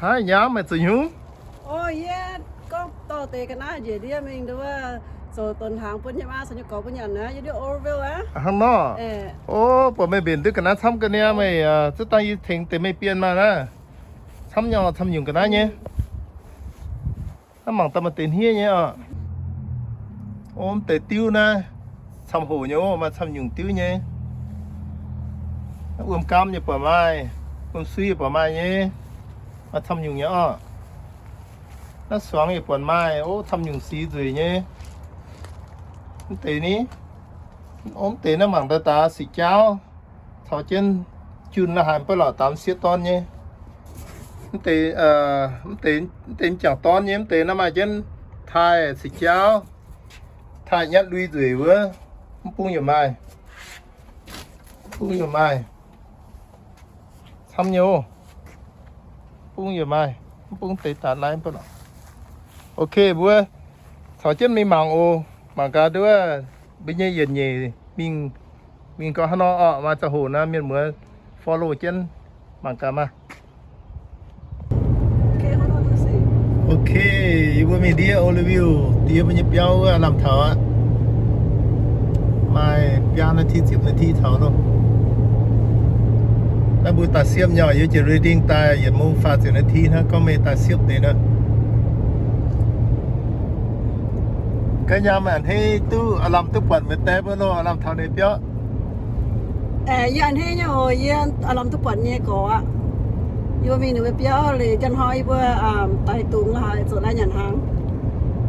Haaix nyaam meih zuqc hnyungv? O, yie gorngv dorh deix ga'naaiv njiec ndiev mingh nduov, zoux donx hnaangx bun yie maa, caux nyei gorx bun nyanc aqv, yie ndiev Oroville aqv. Hnangv nor. O, buatc meih mbenc duqv ga'naaiv camv ga'naaiv, meih zuqv dangh yie tengx deix meih bienh maah naaiv. Camv nyei oc, camv nyungc ga'naaiv nyei. Naaiv mangc daaih maaih deix hniev nyei oc. O, mv deix diuv naaiv camv hoc nyei oc, maaih camv nyungc diuv nyei. Wuom gaam yaac buatc maaih, wuom sui yaac buatc maaih nyei, maaih camv nyungc nyei oc. Naaiv suangx yaac buatc maaih, o, camv nyungc sic nzueic nyei. Mv deix ni, o, mv deix naaiv mangc daaih daaih sic jaauv caux jienv jun la'haaix baav lorqc, daamx sieqv dorn nyei. Mv deix, mv deix, mv deix jangc dorn nyei, mv deix naaiv maaih jienv taaih sic jaauv, taaih nyatv lui nzueic wuov, mv bung yaac maaih. Mv bung yaac maaih. Camv nyei oc. Mv bung yaac maaih. Mv bung deix daaih lai baav lorqc. Ok, mbuo caux jienv mingh mangc oc. Mangc gaax nduov mbuo nyei yietc nyeic mingh, mingh gau hnangv nor orqc, maaih ziangh hoc naaiv mienh muoz follow jienv mangc gaax maah. Ok, yie mbuo mingh ndiev Oroville, ndiev mbuo nyei biauv wuov lamh taux aqv. Maaih biaa นาที ziepc นาที taux loh. Naaiv mbuo daaih siepv nyei, yie jiex Redding daaih yietc mong faah ziepc นาที hnangv, gorngv meih daaih siepv deix nor. Ga'nyaam a'hneiv duqv, aav lamh duqv buatc meih die mbuo loh, aav lamh taux ninh biauv. Yie a'hneiv nyei oc, yie aav lamh duqv buatc nyei gorx aqv. Yie mbuo mingh ninh mbuo biauv liuz, janx-hnoi yie mbuo daaih dungz la'haaix zoux naaiv nyanc hnaangx.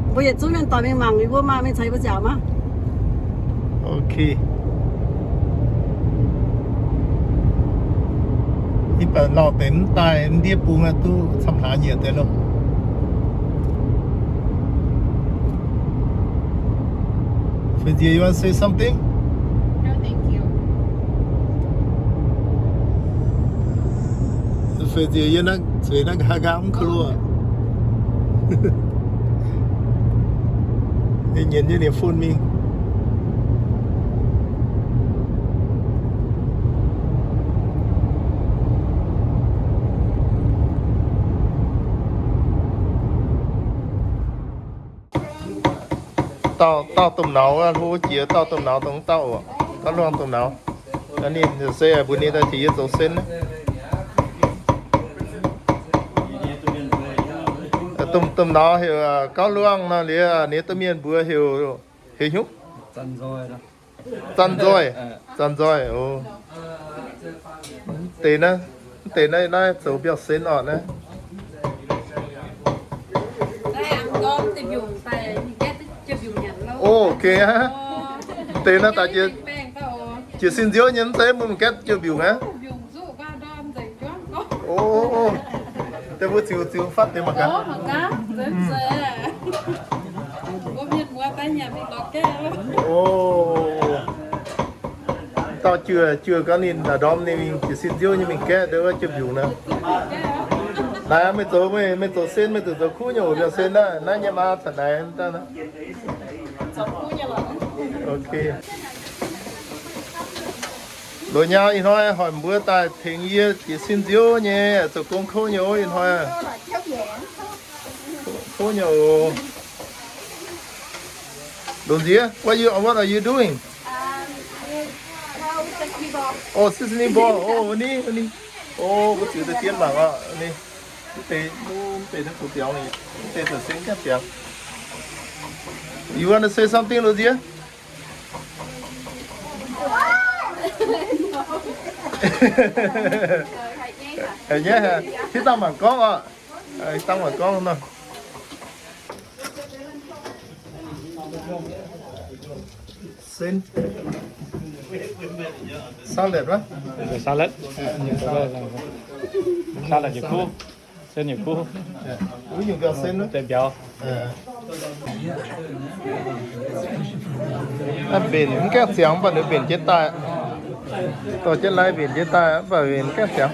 Mbuo yietc zungv mienh doic mingh mangc, yie mbuo maah, mingh caux yie mbuo nziaauc maah. Ok. Ih baac lauh deix mv daaih ndiev bung aqv, duqv camv hlaax nyiec deix loh. Fei Zie, you want say something? No, thank you. Fei Zie yiem naaiv zueiz naaiv nqa'haav nqaang mv ko loh. Ninh nyienz jienv ninh phone mingh. Dauh, dauh domh nauz, hlo jiex dauh domh nauz dongh dauh oc. Gauv Luangh domh nauz. Ninh se mbuox ninh daaih jiex yie zoux sen. Domh, domh nauz heuc Gauv Luangh nor, liuz ninh domh mienh mbuox heuc, heuc hnyouv. Zanc Nzoih. Zanc Nzoih, oc. Deix naaiv, deix naaiv, naaiv zoux mbiauh sen orqc naaiv. O, ok aqv. Deix naaiv daaih jiez sin nziouv nyei, mv zeiz mv gaetv jienv mbiungc aqv. O, deix mbuo ziux, ziux fatv deix mangc gaax. O, dauh juoh, juoh gaax ninh ndorm ninh mingh jiez sin nziouv nyei mingh gaeqv deix wuov jienv mbiungc naaiv. Naaiv meih zoux, meih, meih zoux sen, meih zuqc zoux kuv nyei oc, mbiauh sen naaiv, naaiv nyei maa caux naaiv daaih. Ok. Loz-nyau ih hnoi hoic mbuo daaih tengx yie jiez sin nziouv nyei, zoux gong kouv nyei oc ih hnoi. Kouv nyei oc. Loz-nziex, what you, what are you doing? Oh, seasoning ball. Oh, wuov ni, wuov ni. Oh, mbuo ziux deix dien mangc oc, wuov ni. Mv deix, mv deix naaiv gux biaux ni, mv deix zoux sen ganh biaux. You want to say something, Loz-nziex? Haiz nyaiv haic. Hitv dangh mangc gorngv oc. Hitv dangh mangc gorngv nor. Sen. Salad wuov? Salad. Salad yietc kuv. Sen yietc kuv. Wuov nyungc gauh sen wuov. Deix mbiauz. Mbenc mv gaengh ziangx, mv baac ninh mbenc jienv daaih. Dorh jienv lai mbenc jienv daaih, mv baac mbenc mv gaengh ziangx.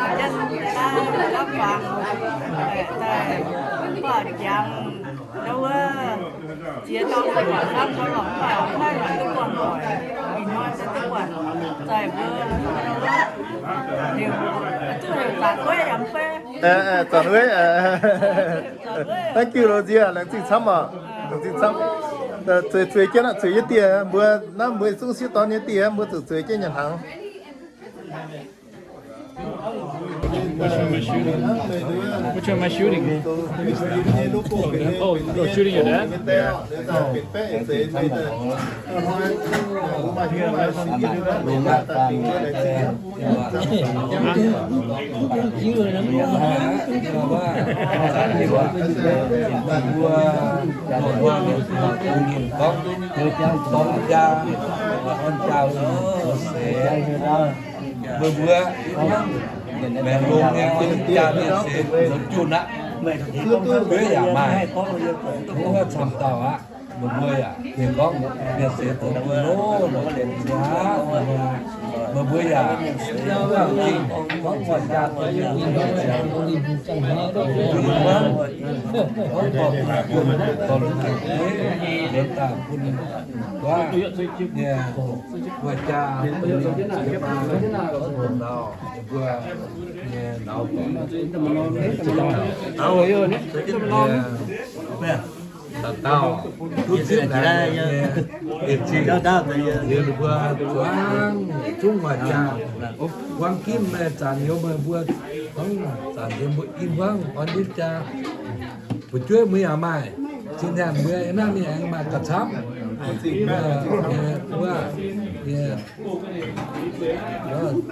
jienv daaih gapv fangx, daaih mv baac jangx ndau wuov ziex dauh mv baac hnamv ndau lorqc, mv baac mv haih duqv buangh doic, ih hnoi se duqv buatc zai mbuo ndau wuov, heuc, duqv heuc zanc wuov yaac mv fai. Zanc wuov, thank you loz nzie, laengz zingh camv oc. Laengz zingh camv. Zueiz, zueiz jienv aqv, zueiz yie dieh mbuo, naaiv mbuo zungv sieqv dorn nyei dieh, mbuo zuqc zueiz jienv nyanc hnaangx. Which one am I shooting? Oh, oh, shooting your dad? Mbuo mbuo, maengx longx nyei, jaa mienh seix zoux junh aqv. Mbuo yaac maaih, mbuo camv dauh aqv. Mbuo mbuo yaac hieh gorngv mienh seix zoux junh loh, mbuo mbuo yaac gorngv jaa, gorngv dorh, dorh, dorh, dauh dauh duqv zipv naaic nyei, yie mbuo zuangx zungv maaih jaa. Buang gimv meih zanc youz meih mbuo, zanc yie mbuo i hmuangv orn ndiev jaa. Fu'jueiv mbuo yaac maaih, cin-hnyangx mbuo naaiv mingh aengx maaih gauh camv. Wuov,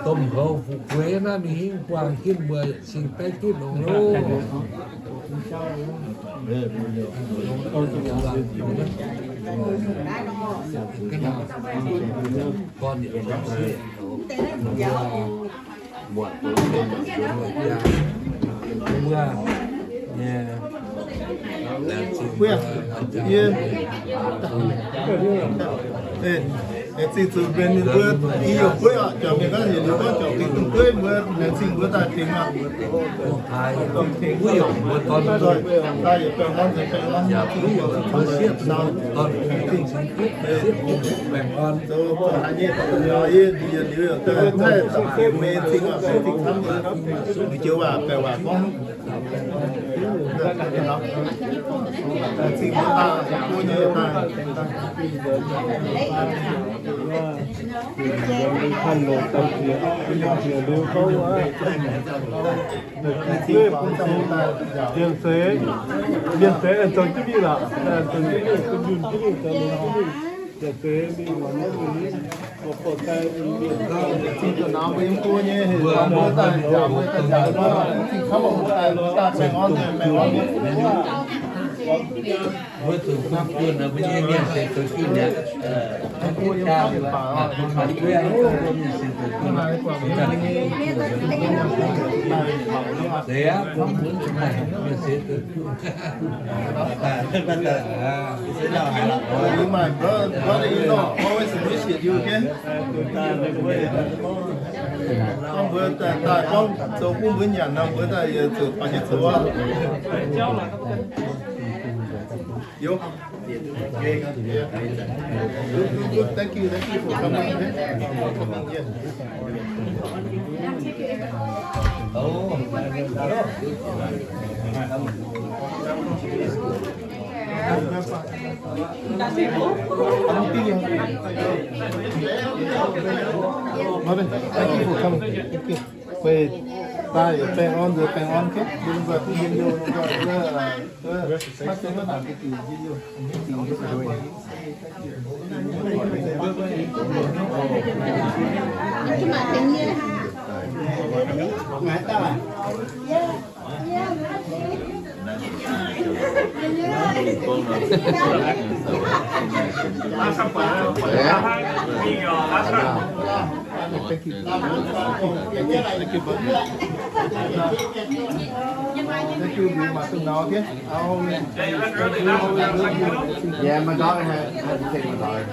domh nqoux fu'jueiv naaiv mingh hingv buangh ginv mbuo cing-baeqv ginv longx loh. Zinh zuqc mienh ninh mbuo i yaac bueiv oc, jangx mienh naaiv yietc liuz gorngv jangx gengh dongh bueiv mbuo laengz zingh mbuo daaih tengx aqv. Daaih yietc baengh orn nzengc, baengh orn nzengc, baengh orn zoux haaix nyungc, yietc liuz yaac daaih maiv zaqc meiv zingh aqv, zingh camv, joux waac baeqc waac gorngv. Mienh seix, mienh seix zoux jienv mingh lorqc, zoux jienv mingh, dunh yunh jienv mingh, zoux longx jienv mingh, mienh seix mingh, mienh seix mingh, mienh seix mingh, mienh seix mingh, mbuo zuqc kuv junh nor, mbuo nyei mienh seix zoux junh mi'aqv. Mbuo jaa, mbuo maaih fu'jueiv, mbuo mienh seix zoux junh. Seix aqv, mbuo mbuo mienh seix zoux junh. You, my brother, brother-in-law, always appreciate you, okay? Gorngv mbuo daaih, daaih gorngv zoux bun mbuo nyanc nor, mbuo daaih yie zuqc taux nyei zoux aqv. Yo. Good, good, good. Thank you, thank you for coming. Oh. Thank you for coming. Thank you. Wei, daaih yietc baengh orn, nzuonx baengh orn, okay? Mbuo mingh guaax duqv yiem liouh, mingh guaax, mv zeiz wuov naaic, mbuo diuc yiem liouh. Thank you. Thank you, bro. Thank you, bro. Yeah, my daughter had, had to take my daughter.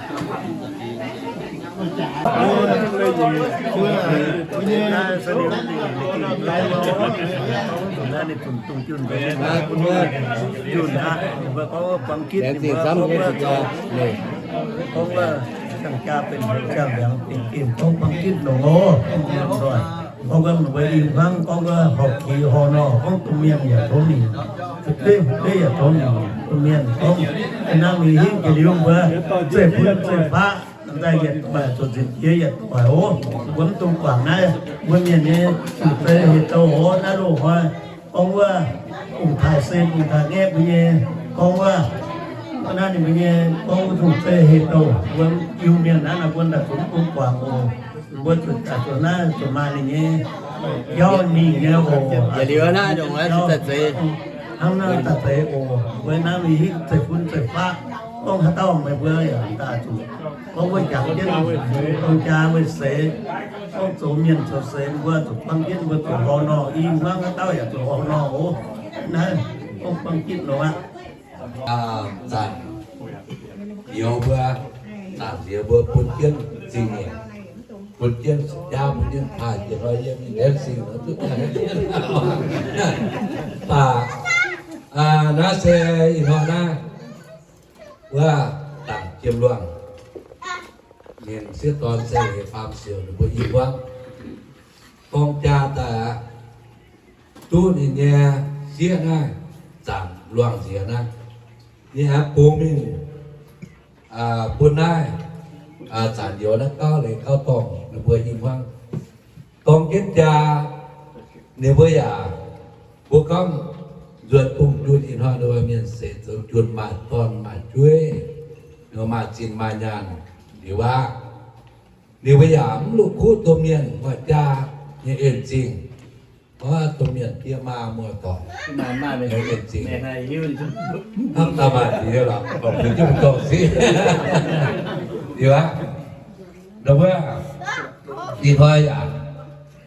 Ninh zunh dungz junh, junh aqv. Ninh mbuo gorngv buang gitv, ninh mbuo gorngv wuov, gorngv wuov, zangh jaa benx hnyangx, zangh liangx benx gemh, gorngv buang gitv longx oc, gorngv ndoih. Gorngv wuov meih mbuo i hmuangv gorngv wuov horpc qiex horh nor, gorngv domh mienh yaac tov ninh, fu'jueiv, fu'jueiv yaac tov ninh, domh mienh gorngv, hnangv mingh hingv jiex liuz mbuo zeiv-fun zeiv-faqv, daaih yietc doic zuqc nzipc jiex yietc doic oc. Mbuo mv dungx guangc naaiv mbuo mienh nyei zuqc zeiv hec douh oc. Naaiv loz-hnoi gorngv wuov ong-taaix sen ong-taaix ngaeqv mbuo nyei gorngv wuov, naaiv ninh mbuo nyei gorngv wuov zuqc zeiv hec douh, mbuo Iu-Mienh naaiv nor mbuo daaih zuqc mv dungx guangc oc. Mbuo zuqc daaih zuqc naaiv zuqc maaih ninh nyei jauv mingh nyei oc. Yietc liuz naaiv ndongc naaiv se daaih zeiz, hnangv naaiv daaih zeiz oc. Mbuo naaiv mingh hingv zeiv-fun zeiv-faqv, gorngv haaix dauh meih mbuo yaac daaih zuqc gorngv wuov jangx jienv dongh jaa wuov seix, gorngv zoux mienh zoux seix, mbuo zuqc buangv jienv mbuo zuqc horh nor, i hmuangv haaix dauh yaac zuqc horh nor oc. Naaiv gorngv buangv jienv nor aqv. Zanc nzioux mbuo, zanc nzioux mbuo bun jienv zingh nyeic, bun jienv jaa, bun jienv paaih jiex hnoi yiem nyei laengz zingh nor duqv daaih. Baac naaiv se ih hnoi naaiv wuov dangc jiem luangh, mienh sieqv dorn se leiz faam siouc ninh mbuo i hmuangv gorngv jaa daaih aqv, duqv ninh nyei sieqv naaiv zanc luangh nziex naaiv, ninh aengx bungx mingh bun naaiv zanc nzioux naaiv gauh leiz gauh dorngh ninh mbuo i hmuangv. Dorng jienv jaa, ninh mbuo yaac, mbuo gorngv nzuonx bungx junh ih hnoi nduov mienh seix zoux junh maaih dorn maaih jueiv, maaih zinh maaih nyaanh liuz aqv. Liuz mbuo yaac mv longc kuv domh mienh muoz-jaa nyei en zingh, domh mienh diex maa muoz-doic nyei en zingh. Hnamv daaih maaih diex lorqc, gorngv diex jienv mv dorngc siqv. Liuz aqv, ninh mbuo ih hnoi yaac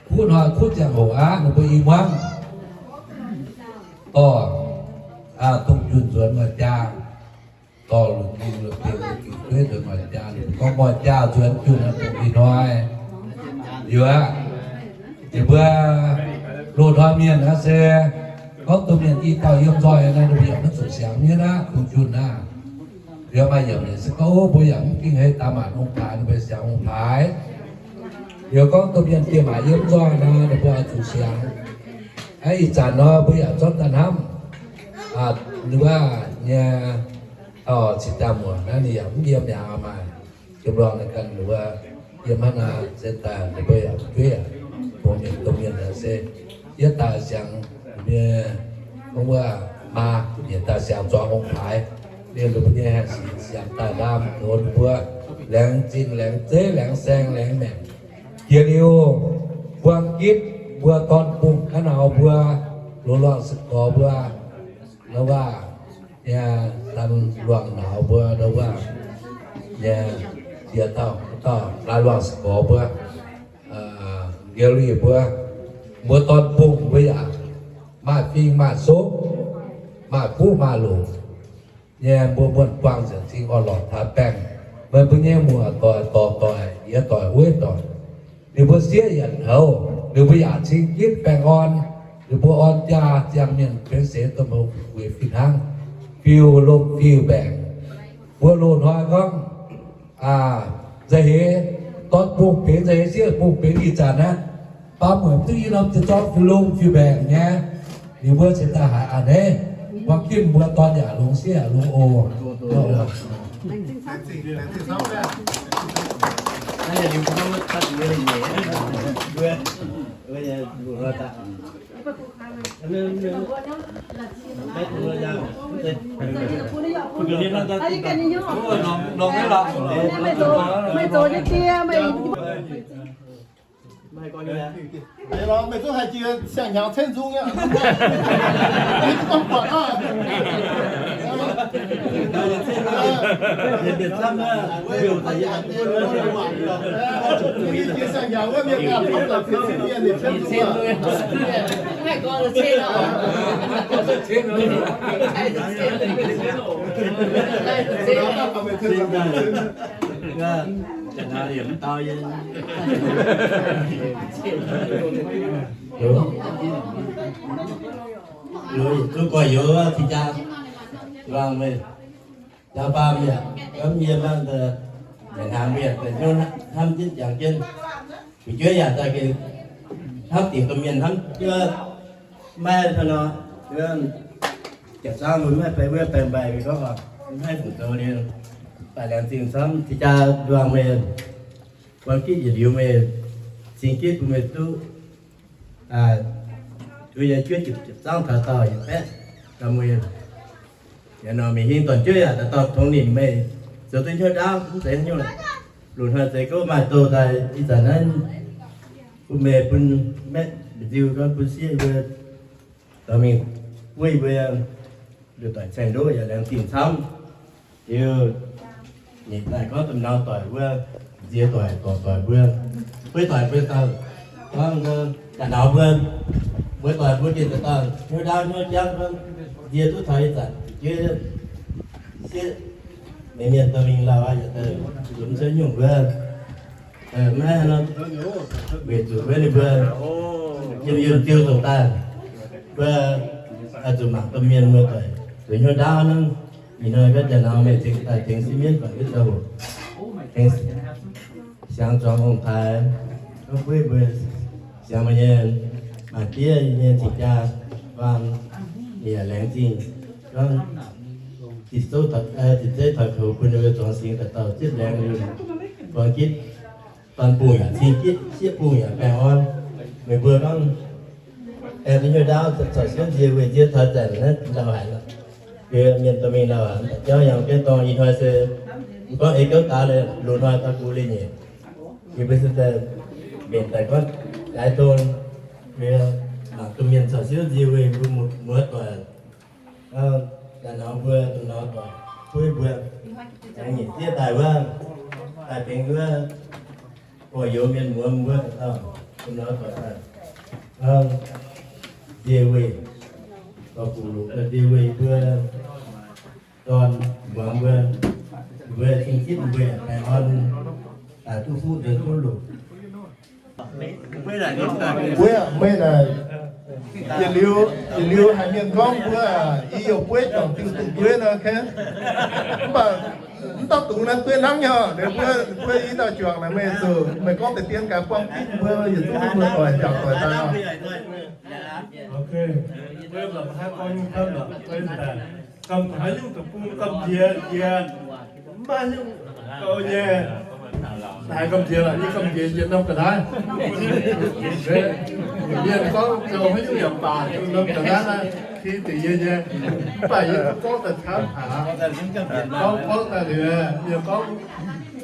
kuv hnoi kuv ziangh hoc aqv, ninh mbuo i hmuangv dorh dongh junh nzuonx muoz-jaa, dorh lungh ging lungh dien lungh ging jueiv nzuonx muoz-jaa. Gorngv muoz-jaa nzuonx junh aqv, dongh ih hnoi liuz aqv, ninh mbuo loz-hnoi mienh aqv se gorngv domh mienh i dauh yiem nzoih naaiv, ninh mbuo yaac maiv zuqc siangx mienv aqv, dongh junh aqv. Liuz maaih yiemc ninh se gorngv mbuo yaac mv ging hei daaih maanc ong-paaix, ninh mbuo siangx ong-paaix. Liuz gorngv domh mienh diex maac yiem nzoih nor, ninh mbuo oix zuqc siangx. Ih zanc nor mbuo yaac zorqv daaih hnamv wuov nyei, cing daaih muonc naaiv ninh yaac mv yiem mi'aqv, maaih jiem lorngh naaiv ganh wuov yiem hnangv naaiv se daaih ninh mbuo yaac jueiv aqv, dongh mienh, dongh mienh se yie daaih siangx nyei, gorngv wuov maa, yie daaih siangx zuangx ong-paaix, mienh ninh mbuo nyei haengh sic siangx daaih ndaam ninh mbuo laengz zingh laengz zeiv laengz saeng laengz maengc. Jiex liuz buang gitv mbuo dorn bungh ga'nauz mbuo, loz-luangh se-gorx mbuo, ndau wuov nyei, dan luangh nauz mbuo, ndau wuov nyei, ziex dauh, dauh laaix luangh se-gorx mbuo, nqeuv lieh mbuo, mbuo dorn bungh mbuo yaac maaih fing maaih soqv, maaih buv maaih loc nyei, mbuo muonh buangh nzengc cing orn-lorqc taux baengh, meih mbuo nyei muoz-doic, dorc-doic, yie doic, wuov doic, ninh mbuo sieqv yietc houz, ninh mbuo yaac cing gitv baengh orn, ninh mbuo orn jaa ziangh mienh benx seix domh houx weic fih hnangv, fiuv-lomh fiuv-mbaengc. Mbuo loz-hnoi gorngv nzauh heix dorn bungh benx, nzauh heix sieqv bungh benx ih zanc naaiv, baamh mueic mv duqv i norm ziex zorqv fiuv-lomh fiuv-mbaengc nyei. Ninh mbuo cingx daaih haiz a'hneiv, buang gitv mbuo dorn yaac longx sieqv yaac longx oc. Meih zuqc haih jiex siang-hnyangx cen nzung aqv. Meih zuqc gorngv buatc aqv. Jiex siang-hnyangx wuov mienh ganh gorngv daaih cen cin mienh ninh cen nzung aqv. Zuqc gorx-youz cing jaa, nzuangx meih jaa baamh yaac gamh yiem nor, nyanc hnaangx mbuo yaac daaih hnyouv hnamv jienv jangx jienv. Fu'jueiv yaac daaih gengh hnamv dingc domh mienh hnamv jienv maiv hnangv nor, jaax zaangv mbuo maiv baeng wuov baeng mbaih mingh gorngv oc, maiv fungc zoux liuz, daaih laengz zingh camv cing jaa nzuangx meih, buang gitv yietc liuz meih, cing gitv bun meih duqv, aa, zuiz nyei juov jipc jaax zaangv taux dauh yietc baeqv ga'mueiz. Yaac nor mingh hingh dorn-jueiv yaac daaih dauh tongx nimc meih zoux duqv hnyouv ndaauv mv zeiz haaix nyungc. Lungh hnoi zeiz gorngv maaih douz daaih ih zanc naaiv bun meih bun maeqv mba'nziu gorngv bun sieqv mbuo dorh mingh buov mbuo liuz doic caeng ndoqv yaac laengz zingh camv. Liuz nyeic daaih gorngv domh nau doic wuov, nziex doic, dorc doic mbuo, bueiv doic mbuo dauh, gorngv ga'nauz mbuo, muoz doic mbuo gengh daaih dauh hnyouv ndaauv hnyouv jangv gorngv nziex duqv taux ih zanc fu'jueiv sieqv, mienh mienh dorh mingh lauh aqv, yaac daaih zunc cuotv nyungc wuov. Maiv haaix nor, weic zuqc wuov ninh mbuo yiem yunh diuh dongh daaih, mbuo zuqc mangc domh mienh muoz-doic zuqc hnyouv ndaauv hnangv. Ih hnoi wuov jaa-nauz meih tengx daaih tengx sieqv mienv guangc wuov ziangh hoc, tengx siangx zuangx ong-taaix, gorngv bueiv mbuo siangx meih nyei, maaih diev nyei cing-jaa, baamh, yaac laengz zingh gorngv Ging-Sou, Ging-Sou taux koux bun ninh mbuo zuangx singx daaih dauh zipv laengz yunh, buang gitv, dorn bungh yaac cing gitv, sieqv bungh yaac baengh orn. Meih mbuo gorngv Aengx duqv hnyouv ndaauv corc siouv nzie weih nzie taux zanc naaiv ndau haic nor. Mienh dorh mingh ndau haic, jauv yangh jienv dorngh ih hnoi se, mv gorngv ei gouv daaih le, loz-hnoi daaih bun leiz nyeic. Yie mbuo se daaih mbenc daaih gorngv jaaix dong, mangc duqv mienh corc siouv nzie weih mbuo muoz-doic, daaih nor mbuo dongh nor doic, kuiv mbuo, aengx nyeic diev daaih wuov, daaih tengx wuov, gorx-youz mienh muoz mbuo dauh, dongh nor doic daaih, nzie weih, dorh gu'luc nzie weih mbuo, dorn muangx mbuo, mbuo cing-jitv mbuo yaac baengh orn, daaih duqv fuqv nzuonx duqv longx. Mbuo meih naaic, yietc liuz, yietc liuz haiz mienh gorngv mbuo, yie youh bueiv juangc diuh duqv nduov nor, mv baac mv dauh dungz naaiv dueiv nangv nyei. Liuz mbuo, mbuo i dauh juangc naaic meih zuqc, meih gorngv deix dien gaax buangh ginv mbuo yietc zungv mbuo doic njaaux doic daaih. Gamh haaix nyungc deic-bung gamh nziex nziex, mv maaih nyungc gauh nyei. Naaiv gamh nziex lorqc, yie gamh nziex njiec norm ga'naaiv. Mienh gorngv zoux haaix nyungc yaac baac, norm ga'naaiv naaiv, ki deix yie nyei. Mv baac yie gorngv daaih camv haic. Gorngv, gorngv daaih liuz, yie gorngv,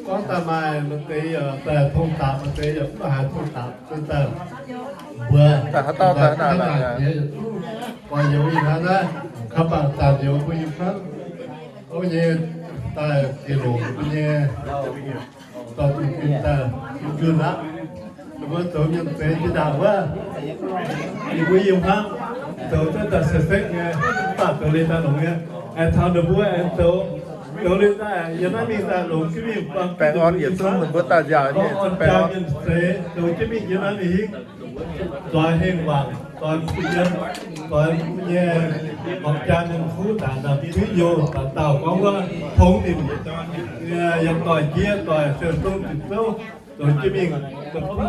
gorngv daaih maaih maaih deix yaac daaih tong dapc, maaih deix yaac mv haiz tong dapc, se daaih mbuo daaih haaix dauh daaih naaic, gorx-youz ih hnoi naaiv, ka'bangc zanc youz mbuo yiem hnangv, o nyei, daaih geh longc mbuo nyei dorh daaih junh aqv. Ninh mbuo zoux mienh zeix jiex ndaangc wuov, ninh mbuo yiem hnangv, zoux duqv daaih se sekv nyei, mv baac zoux leiz daaih longx nyei. Aengx taux ninh mbuo aengx zoux, zoux leiz daaih yiem naaiv mingh daaih longx jienv mingh baengh orn yietc zungv ninh mbuo daaih nziaauc nyei baengh orn mienh zeix zoux jienv mingh yiem naaiv mingh hingv. Zoix hengh wangc, zoix kuh yiem, zoix nyei, mangc jaa mienh kuv daaih naamh tuiv youz daaih dauh gorngv wuov tongx nimc, yiem doic jiex doic siou zong dinc zouv, zoux jienv mingh,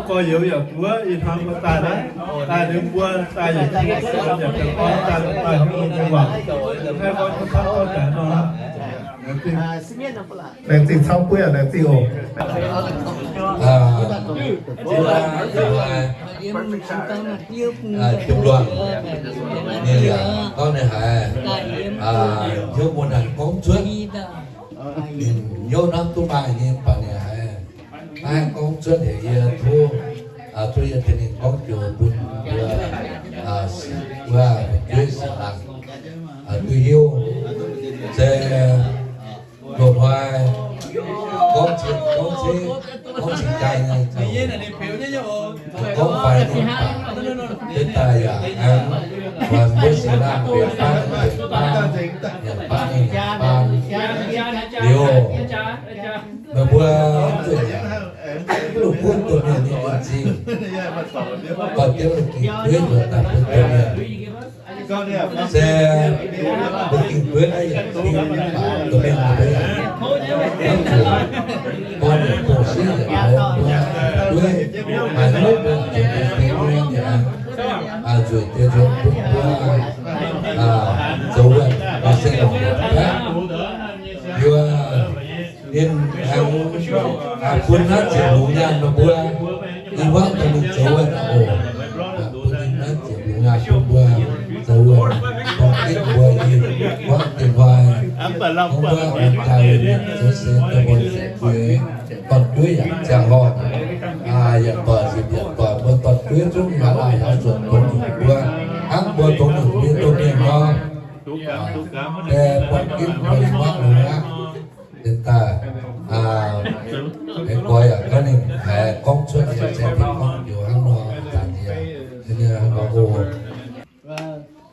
gorx-youz yaac zuov ih hnoi mbuo daaih naaiv, daaih liuz mbuo daaih yaac jiex yaac jiex gorngv daaih daaih hengh wangc, haih gorngv camv camv gorngv jaax nor. Laengz zingh camv buov, laengz zingh oc. Jiem luangh ninh yaac gorngv ninh haiz hnyouv mbuo naaic gorngv cuotv, ninh hnyouv hnamv duqv maaih nyei, mv baac ninh haiz maiv haih gorngv cuotv haic. Yie tov, tov yie tengx ninh gorngv joux bun mbuo, wuov fu'jueiv singx laangz duqv hiuv. Se loz-hnoi gorngv cingx, gorngv cingx, gorngv cingx daaih nyei, gorngv faix nyei, deix daaih yaac aengx buatc mbuo singx laangz benx baan, benx baan, benx baan, benx baan liuz, meih mbuo zuqc lungh kuotv domh mienh nyei en zingh, baac diev lungh ging gueiv nduov daaih bun domh mienh. Se mbuo ging gueiv naaiv yaac bun domh mienh mbuo yaac hnamv zuqc gorn yaac bun sieqv yaac taux mbuo dueiv maaih hnyouv mbuo zuqc deix mbuo yaac nzueic deix nzuonx bun mbuo zoux wuonh mbuo se longc mbuo baeqv yie Ninh aengx bun naaiv ziepc lungz nyaanh meih mbuo, yie mbuangv daaih mingh zoux wuov oc. Bun ninh naaiv ziepc lungz nyaanh bun mbuo zoux wuov, dorh gitv mbuo yie mbuangv dien hnoi, mbuo aengx daaih mingh zoux se daaih mbuo nzueic, dorn-jueiv yaac ziangh horngh, yaac doic nzipc yaac doic, mbuo dorn-jueiv zungv yaac laanh yaac zuotc dongh ninh mbuo, hnangv mbuo dongh ninh mbuo domh mienh nor. Deix buatc gitv mbuo yie mbuangv lungz aqv. Deix daaih, aengx goix yaac gorngv ninh haiz gorngv cuotv nyei, se gorngv joux hnangv nor, zanc yie, nyei hnangv nor oc.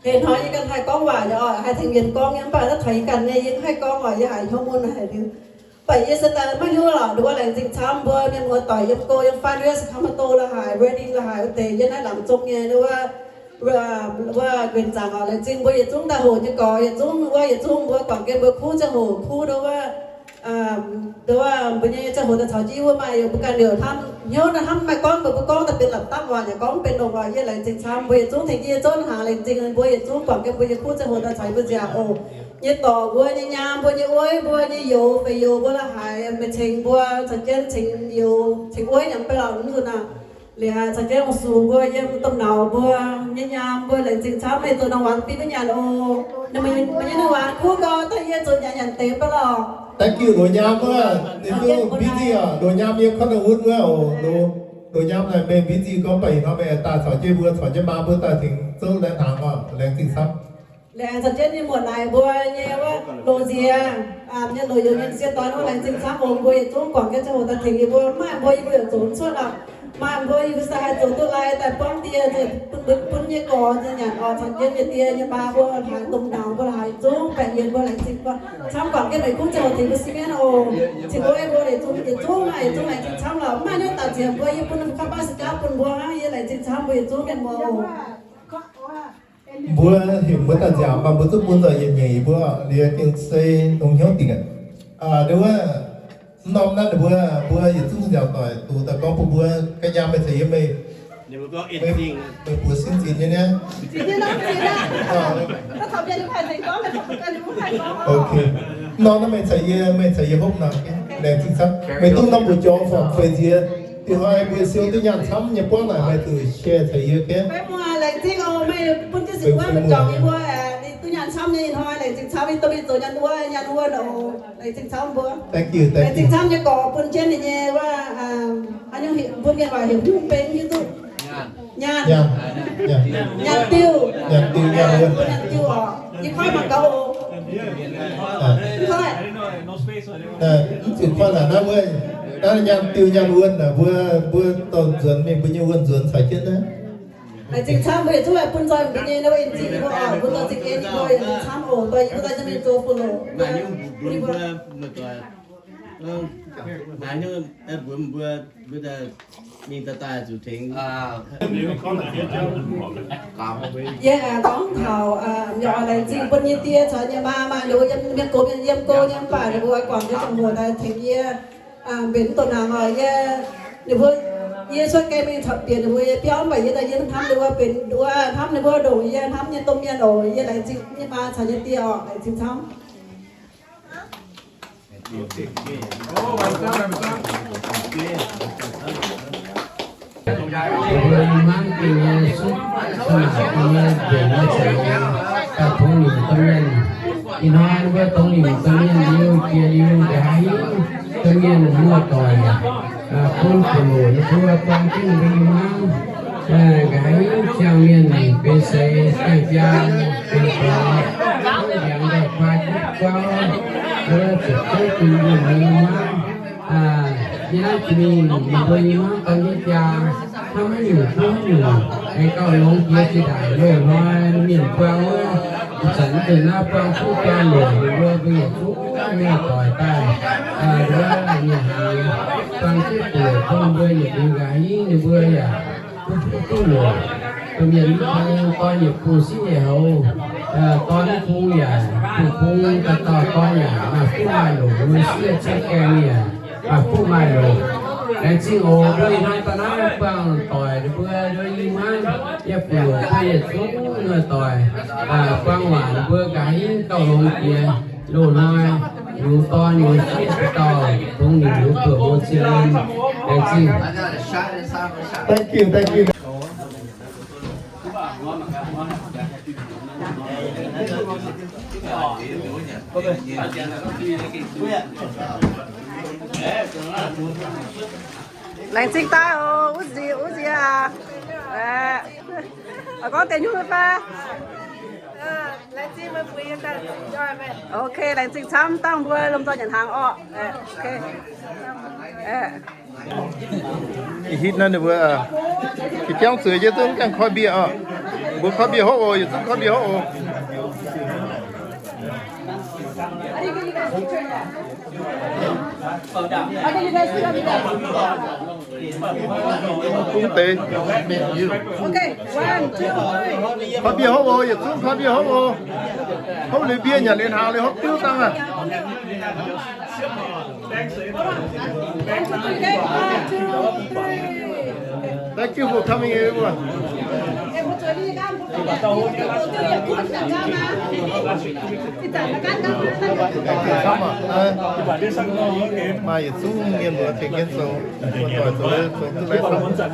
Deix hnoi yie ganh haih gorngv waac nyei oc, haih tengx mienh gorngv nyei, mv baac naaiv taux yie ganh nyei, yie mv haih gorngv oc, yie haiz hnyouv mun haic liuz. Mv baac yie se daaih maiv hiuv lorqc, nduov laengz zingh camv mbuo mienh muoz-doic yiem go yiem faan, yie se Sacramento la'haic, Redding la'haic, wuov deix yie naaiv laangz zong nyei, nduov wuov nquenc zaangc oc, laengz zingh mbuo yietc zungv daaih hoqc nyei gorx, yietc zungv wuov, yietc zungv mbuo guangc gen mbuo kuv ziangh hoc kuv nduov wuov, nduov wuov mbuo nyei ziangh hoc daaih caux jienv wuov maaih mbuo ganh liouc hnamv hnyouv naaiv hnamv maaih gorngv mbuo, mbuo gorngv daaih benx lapc dangv waac yaac gorngv mv benx dongh waac. Yie laengz zingh camv mbuo yietc zungv tengx yie zunv hnaangx, laengz zingh mbuo yietc kuv ziangh hoc daaih caux yie mbuo nziaauc oc. Nyei dorc mbuo, nyei nyaam mbuo, nyei wueiv mbuo, nyei youz feix youz mbuo la'haic, meih cengx mbuo caux jienv cengx youz cengx wueiv nyei mv bei lauh nzunc naaic. Liuz caux jienv ong-sux mbuo yiem domh nauz mbuo nyei nyaam mbuo laengz zingh camv meih zoux norm waanc bun duqv nyanc oc. Meih nyei norm waanc kuv gau daaih yie zuqc nyanc nyanc deix mv baac lorqc. Thank you, loz nyaam wuov, ninh mbuo busy oc, loz nyaam yiem koi naaiv wuov wuov oc, loz nyaam naaic meih busy gorngv baac ih hnoi meih daaih caux jienv mbuo, caux jienv maa mbuo daaih tengx zouv laengz hnaangx oc, laengz zingh camv. Laengz caux jienv nyei muoc naaic mbuo nyei wuov loz nziex, nyei loz youz nyei sie doix wuov laengz zingh camv oc. Mbuo yietc zungv guangc jienv ziangh hoc daaih tengx yie mbuo, maaih mbuo yie mbuo yaac zoux mv cuotv oc. Maaih mbuo yie mbuo se haih zoux duqv lai daaih buangv die, bun, bun, bun nyei gorx nyanc oc, caux jienv nyei die nyei maa mbuo haaix domh nauz mbuo haaix zungv baeqc yienx mbuo laengz zingh camv guangc jienv meih kuv ziangh hoc tengx mbuo sin mienv oc. Cingx mbuo mbuo yietc zungv, yietc zungv maaih yietc zungv laengz zingh camv lorqc. Mv maaih naaiv daaih nziex mbuo yie bun kaav baav se jauv bun mbuo hnangv, yie laengz zingh camv mbuo yietc zungv mienh muoz oc. Mbuo heuc mbuo daaih nziaauc, maaih mbuo zungv bun nzauh yietc nyeic mbuo liuz gengh se longx hnyouv dingc aqv. Wuov, mv norm naaiv ninh mbuo, mbuo yietc zungv nziaauc doic duqv daaih gorngv bun mbuo ganh nyaam meih caux yie meih, meih buoz sin zinh nyei niaa. Ok. Mv norm naaiv meih caux yie, meih caux yie hopv nor, laengz zingh camv. Meih duqv norm mbu'jorngx fongc feix nziex, ih hnoi mbuo siou duqv nyaanh camv nyei buangv naaic meih zuqc share caux yie, ok? Laengz zingh oc, meih bun jienv sin wuov mbu'jorngx yie mbuo, ninh duqv nyaanh camv nyei ih hnoi laengz zingh camv, yie duqv mingh zoux nyaanh wuov, nyaanh wuov oc. Laengz zingh camv mbuo. Thank you, thank you. Laengz zingh camv nyei gorx bun jienv ninh nyei wuov, hnangv nyungc mbuo mienh waac heuc hnyouv mbeng hiuv duqv. Nyaanh. Nyaanh diuh. Nyaanh diuh, nyaanh wuonh. Nyaanh diuh oc. Yie koi mangc gaax oc. Koi. Mv zuqc koi naaic naaiv wuov, naaiv nyaanh diuh nyaanh wuonh naaic mbuo, mbuo dorh nzuonx mingh mbuo nyei wuonh nzuonx caux jienv naaiv. Laengz zingh camv mbuo yietc zungv bun nzoih mbuo nyei naaiv wuov in-zingh mbuo oc, mbuo dorh zingh en mbuo yietc zungv camv oc, dorh yie mbuo daaih nyei mingh zoux fu-longc. Naaiv nyungc mbuo, mbuo mbuo mbuo mingh daaih daaih zuqc tengx. Yie aengx gorngv taux, yaac laengz zingh bun nyei die caux nyei maa, maaih ninh mbuo yiem, yiem go, yiem go nyei mv baac ninh mbuo guangc jienv ziangh hoc daaih tengx yie mbenc mv douh hnaangx oc. Yie, ninh mbuo, yie cuotv gaengh mingh taux bieqc ninh mbuo nyei biauv mv baac yie daaih yie hnamv ninh mbuo benx nduov, hnamv ninh mbuo ndongc yie hnamv nyei domh mienh oc. Yie laengz zingh nyei maa caux nyei die oc, laengz zingh camv. Mbuo ih hnoi gengh nyei sutv, sutv naaic gengh nyei nzengc nyei caux nyei daaih tongx nimc domh mienh. Ih hnoi mbuo tongx nimc domh mienh liuz, jiex liuz nqa'haav hingv domh mienh muoz-doic bun fu'loc ninh mbuo buang jienv mbuo ih hnoi nqa'haav hingv ziangh mienh benx seix, ziangh jaa benx doix, ndiangx daaih kuaai jienv guauv, mbuo ziepc zuoqv bun mbuo ih hnoi. Yie naaiv jiex mingh, mbuo ih hnoi dorn jienv jaa, hnamv haaix nyungc duqv haaix nyungc, aengx gauh longx jiex zinh ndaangc loz-hnoi mienh buang wuov, ih zanc mv deix naaiv buang kuv buang loc, mbuo mbuo yietc zungv muoz-doic daaih, wuov nyic hnaangx buang jienv buoc bun mbuo yietc liuz nqa'haav hingv ninh mbuo yaac duqv kuv duqv loc. Domh mienh mv kang dorn yietc bung sieqv yietc houx, dorn mv bung yaac bung bung, dauh dauh dorn yaac maaih fuqv maaih loc, mbuo sieqv cuotv gaengh yaac maaih fuqv maaih loc. Laengz zingh oc, mbuo ih hnoi daaih naaiv buangh doic ninh mbuo nduov i hmuangv, yie fu'loc mbuo yietc zungv muoz-doic buang waac ninh mbuo nqa'haav hingv gauh longx jiex. Loz-hnoi yungz dorn yungz sieqv dauh tongx nimc yungz buoc mbuo zinh. Laengz zingh. Thank you, thank you. Laengz zingh daaih oc, wuov nziex, wuov nziex aac. Gorngv deix nyungc fai? Ok, laengz zingh camv dangh mbuo lomh nzoih nyanc hnaangx orqc. Ih hitv naaiv ninh mbuo, ih jangv zueiz yie zungv gaengh koi mbie oc. Mbuo koi mbie hopv oc, yietc zungv koi mbie hopv oc. Koi mbie hopv oc, yietc zungv koi mbie hopv oc. Hopv liuz mbie nyanc liuz hnaangx liuz hopv diuv dangh aqv. Thank you for coming, everyone. Maaih yietc zungv mienh mbuo tengx jienv zoux, zoux duqv laih camv.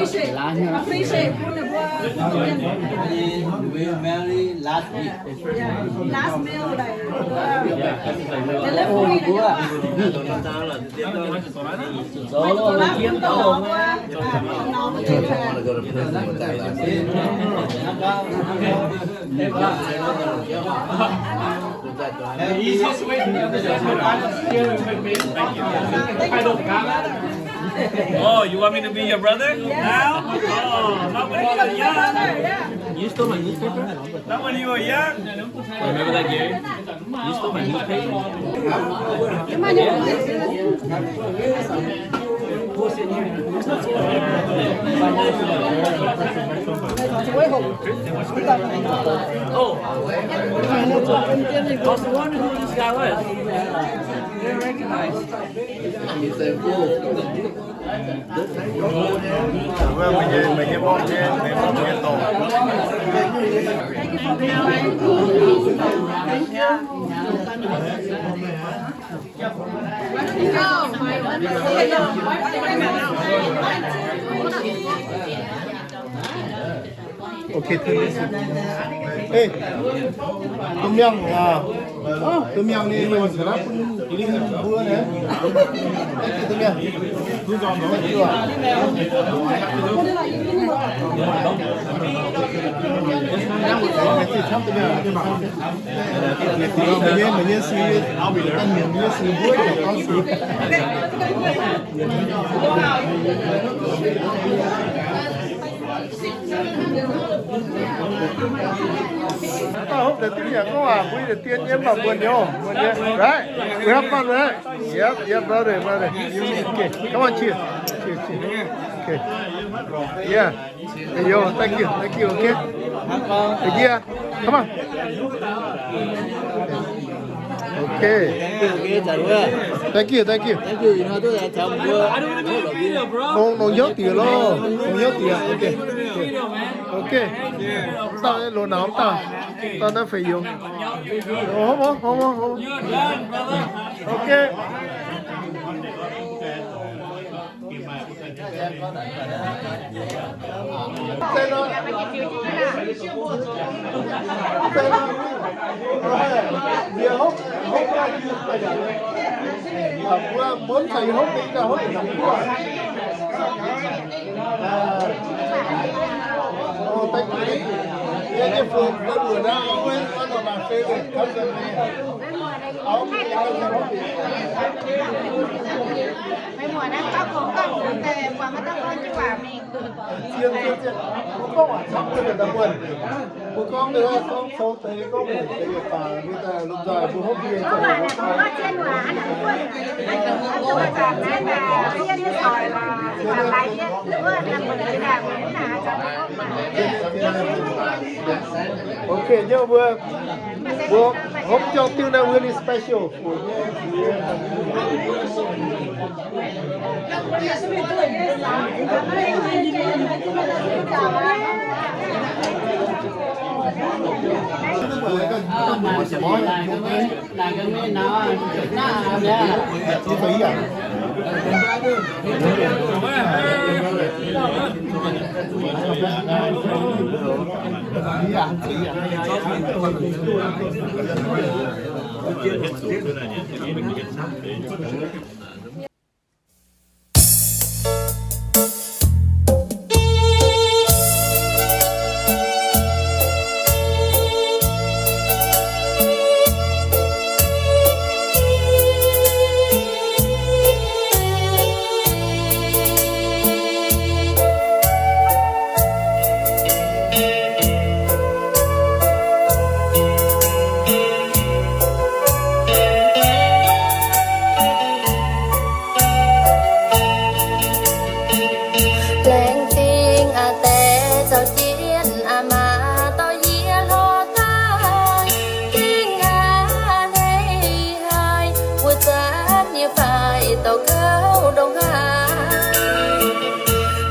appreciate, appreciate bun ninh mbuo. We marry last week. Yeah, last meal, like, uh, delivery. The easiest way to understand my father's here with me. Oh, you want me to be your brother? Now? Oh, not when you were young. You stole my newspaper? Not when you were young. Remember that, Gary? You stole my newspaper? Oh, I was wondering who this guy was. Didn't recognize. He's a fool. Okay, turn this way. Hey, duqv mienh aqv. Duqv mienh ni, mienh ga'naaiv bun mbuo naaiv. Duqv mienh. Meih nyei, meih nyei si, ganh mienh nyei si mbuo, ganh gorngv si. Dauh hopv deix duqv yaac gorngv waac mbuo yietc dien nyei mv baac mbuo nyouz, mbuo nyei. Right? We have fun, right? Yep, yep, brother, brother. Okay, come on, cheers. Cheers, cheers. Okay. Yeah. Hey, yo, thank you, thank you, okay? Yeah, come on. Okay. Thank you, thank you. Nongc, nongc hnyouv diex loh, nongc hnyouv diex. Okay. Okay. Dauh loz-naux mv dauh, dauh naaiv feix youz. Okay. Maiv muonc naaiv gauh kungx ganh mbuox deix, mbuo maiv daaih gorngv jienv waac mingh. Zien, zien, zien. Mbuo gorngv waac camv deix daaih muonh. Mbuo gorngv deix, gorngv sou deix, gorngv mbuo deix yietc baac mbuo daaih lomh nzoih mbuo hopv nyei. Okay, nyei mbuo, mbuo hopv jauv diuv naaiv really special. Laengz zingh a'deix zaux jienv a'maah dorh yie lorz daaih. Gengh aqv hleix haic, wuov zanc nyei faix douc kouv ndongc haaix.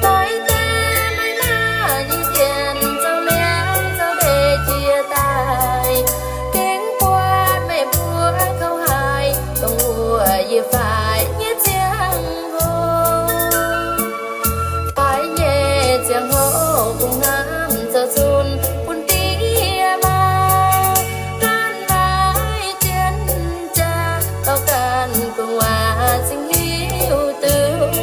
Doix deix maiv maaih nyei dienx, zoux liangx zoux ndeic jiex daaih. Gengh buatc meih mbuo kouv haic, dongh wuov yie faix nyei ziangh hoc. Faix nyei ziangh hoc kungx hnamv zoux zunh bun diex maa. Ganh naaiv jienv jaax, gauh ganh gu'nguaaz zingh hiuv duqv.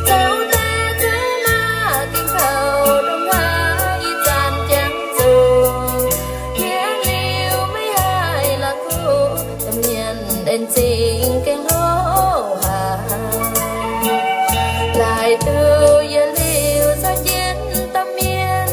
Zoux deix zoux naaiv gengh kouv ndongc haaix, ih zanc jangx zuqc hietv liuz maiv haih la'kuqv, domh mienh en zingh gengh hlo haic. Laaix duqv yietc liuz zaux jienv domh mienh